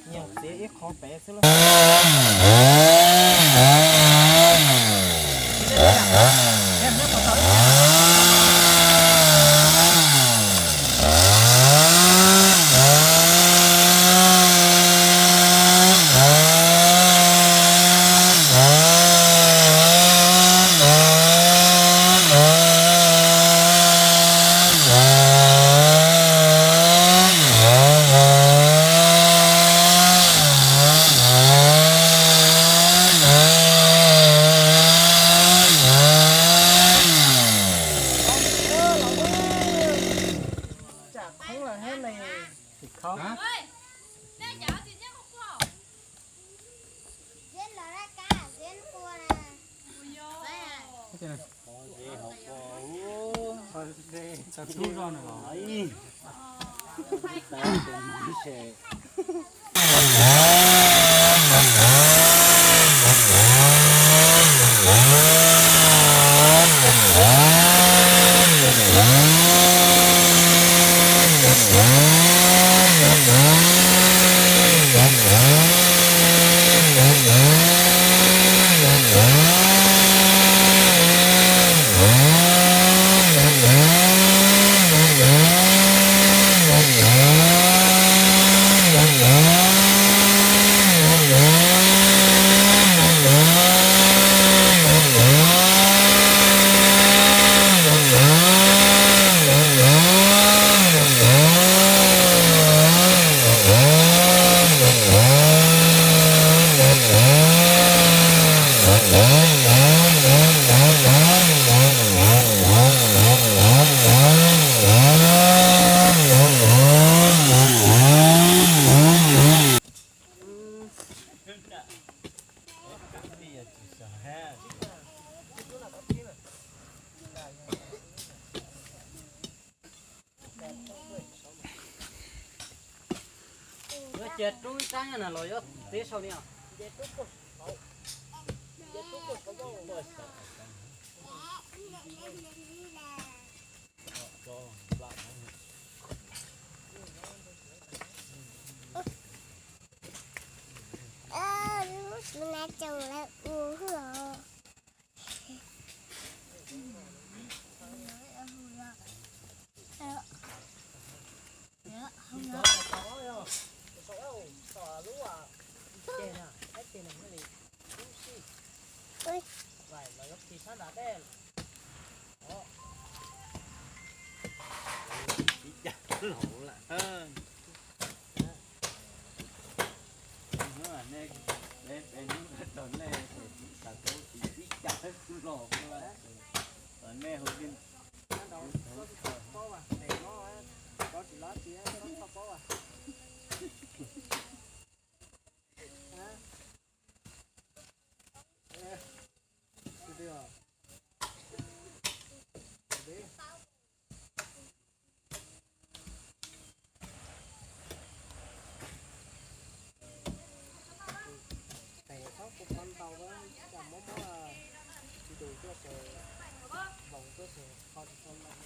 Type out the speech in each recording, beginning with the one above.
Nyiam txiav ib qho pem xwb lauj. Tsam khoob los thiab ne. Tsis khoob. Yuav cia rub ib rab nyob na los yuav tib sau ni os? Tes txhob kho kho ntau, cas muab muab ntws tuaj ces, voos tuaj ces kho tsis tau los no na.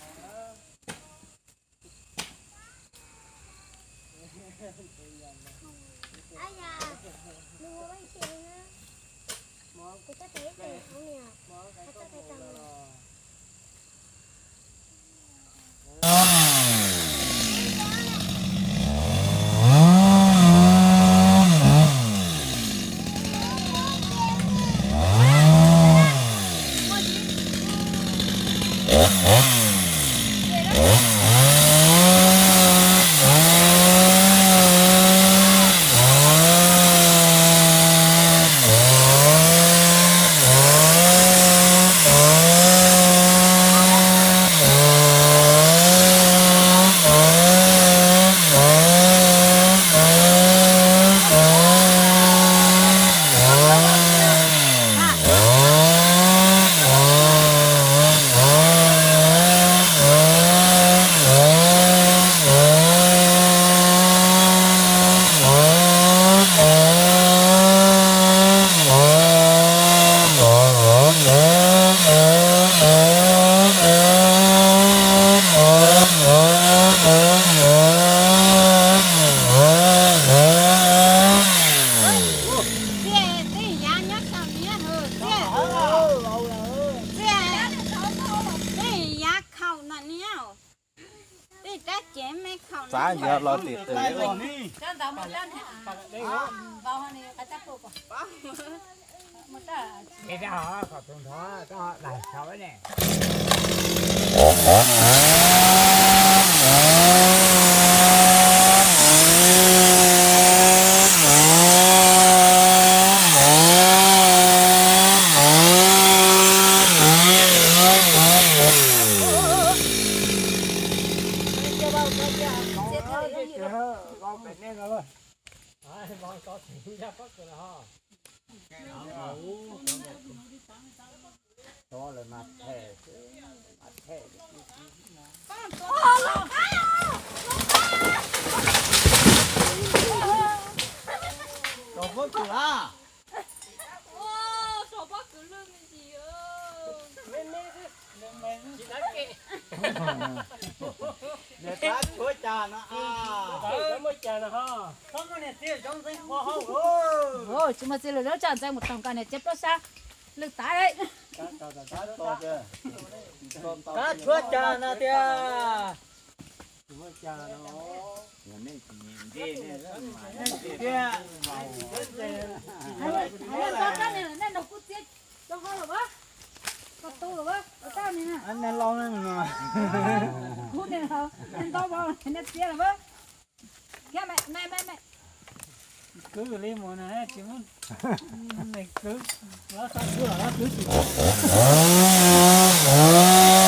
Los tim twg? Niam tab tshuav cas no a? Tsis muaj txiv lwm lub tsaj ntxeev mus taug nkas niam tsev plaub sab lwm tab. Tab tshuav cas no tiag. Hais rau nej, nej nrog kuv txiav rau hauv lawm a. Koj tu lawm a, tab ni na. Kuv niag ntau vauv niag txiav lawm a. Thiab me me me. Kwv li mus na tsis muaj, kwv, los xav kwv los kwv tsis